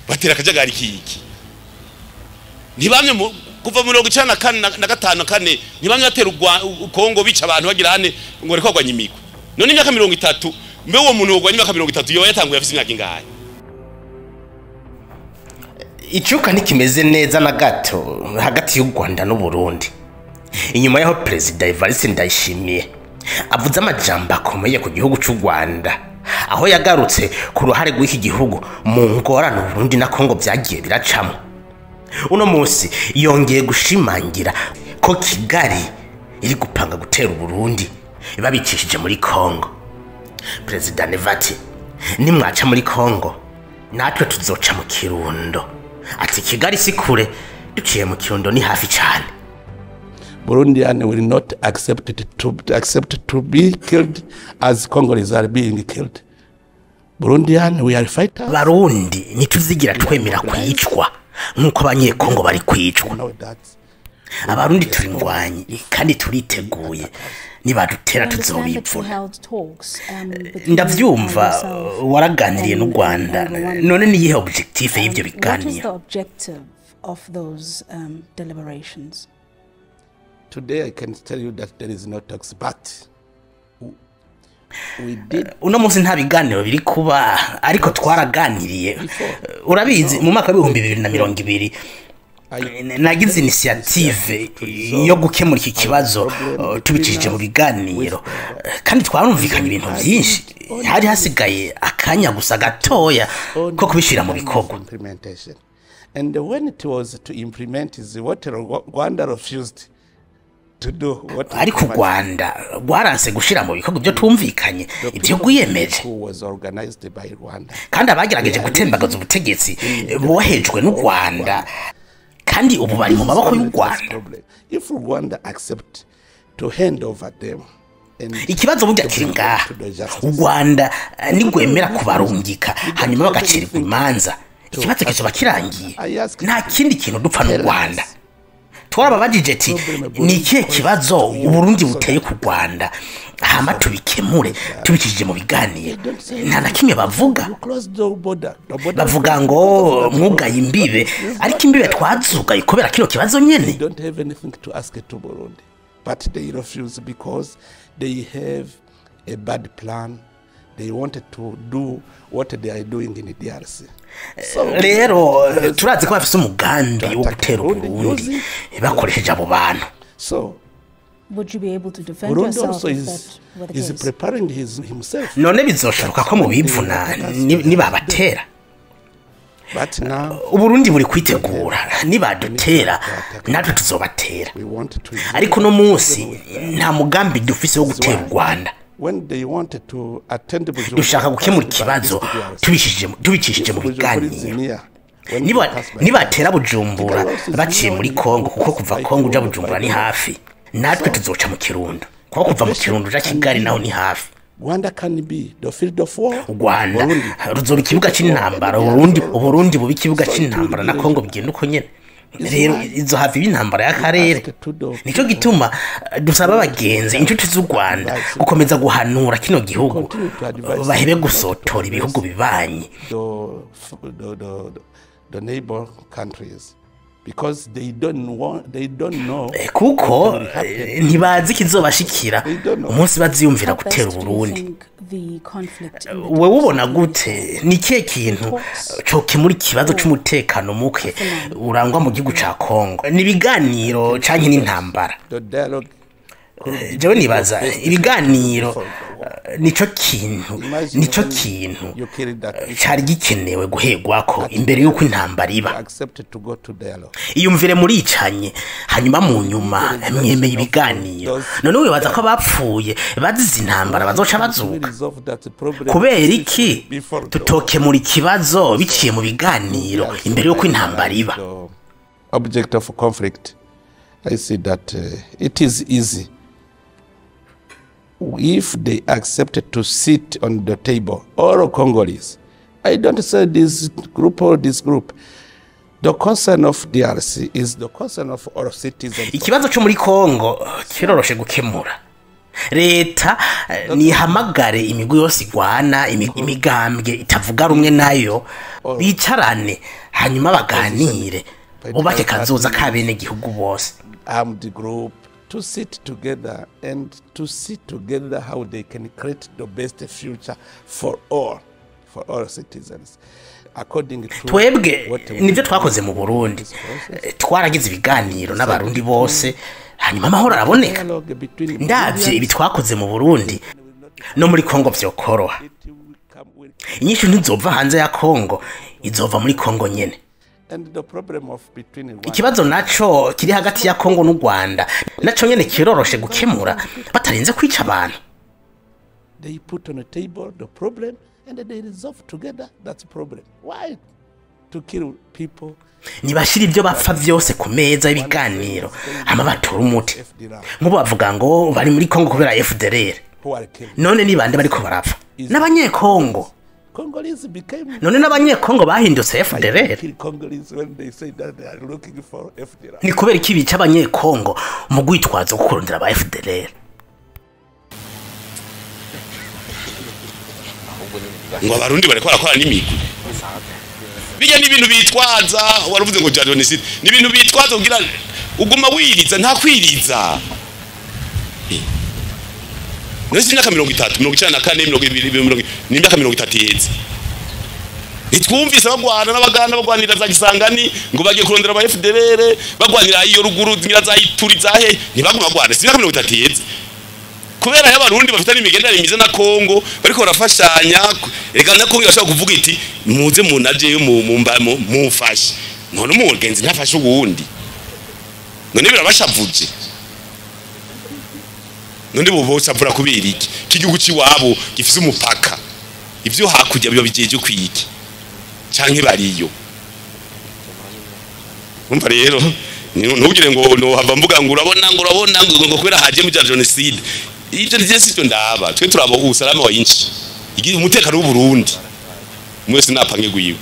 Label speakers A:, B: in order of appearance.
A: Batera akajagari kiki? Ntibamye kuva 94 na gatanu kane, ntibamye batera Kongo, bica abantu, bagira hane ngo bariko bagwanya imigwi. None imyaka 30, mbe uwo muntu wogwanya imyaka 30 yoba yatanguye afise imyaka ingahe?
B: Icuka ntikimeze neza na gato hagati y'u Rwanda n'Uburundi, inyuma y'aho Perezida Evariste Ndayishimiye avuze amajambo akomeye ku gihugu cy'u Rwanda, aho yagarutse ku ruhare rw'iki gihugu mu ngorane Uburundi na Kongo byagiye biracamo. Uno munsi yongeye gushimangira ko Kigali iri gupanga gutera Uburundi babicishije muri Kongo. Perezida Neva ati: "Nimwaca muri Kongo, natwe tuzoca mu Kirundo." Ati: "Kigali si kure, duciye mu Kirundo ni hafi cyane."
C: Burundian will not accept to be killed as Congolese are being killed. Burundian, we are fighters.
B: Barundi, ntituzigira twemera kwicwa nk'uko Abanyekongo bari kwicwa.
C: Know that.
B: Abarundi turi ngwanyi kandi turiteguye, nibadutera tuzobipfuna. Ndavyumva waraganiriye n'u Rwanda. None niyihe objectif y'ivyo
D: What is
B: biganiro?
D: the objective of those deliberations?
C: Today I can tell you that there is no talks, but we did
B: Uno munsi nta biganiro biri kuba, ariko twaraganiriye. Urabizi, mu mwaka wa 2020 nagize initiative yo gukemura iki kibazo tubicishije mu biganiro, kandi twarumvikanye ibintu byinshi. Hari hasigaye akanya gusa gatoya ko kubishyira mu bikorwa.
C: implementation. And when it was to implement is what Rwanda refused to do. What
B: Ariko u Rwanda rwaranse gushira mu bikorwa ibyo twumvikanye, ibyo rwiyemeje.
C: Who was organized by Rwanda.
B: Kandi abagerageje gutembagaza ubutegetsi bohejwe n'u Rwanda, kandi ubu bari mu maboko y'u Rwanda.
C: Problem. If Rwanda accept to hand over them and
B: Ikibazo burya kiri ngaha: u Rwanda nigwemera kubarungika, hanyuma bagacirirwa imanza, ikibazo kizoba kirangiye. Nta kindi kintu dupfa n'u Rwanda. Twarababajije ati: "Ni ikihe kibazo Uburundi buteye ku Rwanda, hama tubikemure tubicishije mu biganiro?" Nta na kimwe bavuga.
C: You close the border. The border.
B: Bavuga ngo mwugaye imbibe, ariko imbibe twazugaye kubera kino kibazo nyene.
C: They don't have anything to ask to Burundi, but they refuse because they have a bad plan. They wanted to do what they are doing in the DRC. So,
B: Rero turazi ko bafise umugambi wo gutera Uburundi bakoresheje abo bantu.
C: So
D: Would you be able to defend
C: Burundi
D: yourself
C: also
D: if
C: is
D: that were the
C: is
D: case?
C: preparing himself.
B: None bizoshoboka ko mubivuna nibabatera?
C: But now
B: Uburundi buri kwitegura, nibadutera natwe tuzobatera.
C: we want to.
B: Ariko uno munsi nta mugambi dufise wo gutera u Rwanda.
C: When they wanted to attend Bujumbura,
B: Dushaka gukemura ikibazo tubicishije mu biganiro. Nibatera Bujumbura baciye muri Kongo, kuko kuva Kongo uja Bujumbura ni hafi, natwe tuzoca mu Kirundo, kuko kuva mu Kirundo uja Kigali naho ni hafi.
C: Rwanda can be the field of war.
B: U Rwanda
C: Burundi
B: ruzoba ikibuga c'intambara, Uburundi buba ikibuga c'intambara, na Kongo bigenda uko nyene. Rero izo hafi y'intambara y'akarere. Nico gituma dusaba abagenzi, inshuti z'u Rwanda, gukomeza guhanura kino gihugu, bahebe gusotora ibihugu bibanyi.
C: The neighbor countries because they don't know
B: Kuko ntibazi ikizobashikira umunsi baziyumvira gutera Uburundi. Wewe ubona gute? Ni ikihe kintu cokemura ikibazo c'umutekano muke urangwa mu gihugu ca Kongo? Ni ibiganiro canke n'intambara?
C: The dialogue.
B: Jewe nibaza ibiganiro nico kintu cari gikenewe guhegwako imbere y'uko intambara iba.
C: Accepted to go to dialogue.
B: Iyumvire, muricanye, hanyuma mu nyuma mwemeye ibiganiro. None wibaza ko abapfuye bazize intambara bazoca bazuka?
C: Resolve that problem
B: Kubera iki
C: before
B: tutokemura ikibazo biciye mu biganiro imbere y'uko intambara iba?
C: The object of conflict. I see that it is easy if they accepted to sit on the table, all Congolese. I don't say this group or this group. The concern of DRC is the concern of all citizens.
B: Ikibazo cyo muri Kongo kiroroshe gukemura. Leta nihamagare imigwi yose igwana, imigambwe itavuga rumwe nayo, bicarane hanyuma baganire, bubake kazoza k'abenegihugu bose.
C: Armed group to sit together and to see together how they can create the best future for all citizens. According to
B: Twebwe
C: what we
B: nibyo twakoze mu Burundi. Twaragize ibiganiro n'Abarundi bose, hanyuma amahoro araboneka.
C: Dialogue between
B: Ndavye ibi twakoze mu Burundi, no muri Kongo vyokoroha.
C: It will come with,
B: Inyishu ntizova hanze ya Kongo, izova muri Kongo nyene.
C: And the problem of between Rwanda
B: Ikibazo naco kiri hagati ya Kongo n'u Rwanda naco nyene kiroroshe gukemura batarinze kwica abantu.
C: They put on a table the problem and they resolve together that problem. Why to kill people?
B: Nibashira ibyo bapfa vyose ku meza y'ibiganiro, hama batora umuti.
C: FDLR
B: Nk'ubu bavuga ngo bari muri Kongo kubera FDLR.
C: Who are killed.
B: None ni bande bariko barapfa? N'Abanyekongo.
C: Congolese became
B: None n'Abanyekongo bahindutse FDLR?
C: Kill Congolese when they say that they are looking for FDLR.
B: Ni kubera iki bica Abanyekongo mu gwitwazo wo kurondera aba FDLR?
A: Ngo Abarundi bariko barakora n'imigwi, bijya n'ibintu bitwaza. Waravuze ngo jenoside ni ibintu bitwaza kugira uguma wiriza, nta kwiriza. None si imyaka 30, 94, 20, ni imyaka 30 iheze, ntitwumvise bagwana n'Abaganda bagwanira za Kisangani ngo bagiye kurondera aba FDLR, bagwanira iyo ruguru ngira za Ituri za he? Ntibaguma bagwana? Si imyaka 30 iheze? Kubera y'Abarundi bafite n'imigenderanire myiza na Kongo, bariko barafashanya. Reka na Kongo irashobora kuvuga iti: "Muze munajeyo mumfashe." None umugenzi ntafashe uwundi? None birabashavuje? None bo boshavura kubera iki? K'igihugu ciwabo gifise umupaka, ivyo hakurya biba bijeje kwiki canke bariyo? Umva rero, ntugire ngo nohava mvuga ngo urabona ngo kubera haje mu bya jenoside. Ibyo nivyo sivyo ndaba. Twe turaba usalama wa inchi, igihe umutekano w'u Burundi mwese napange gwiwe.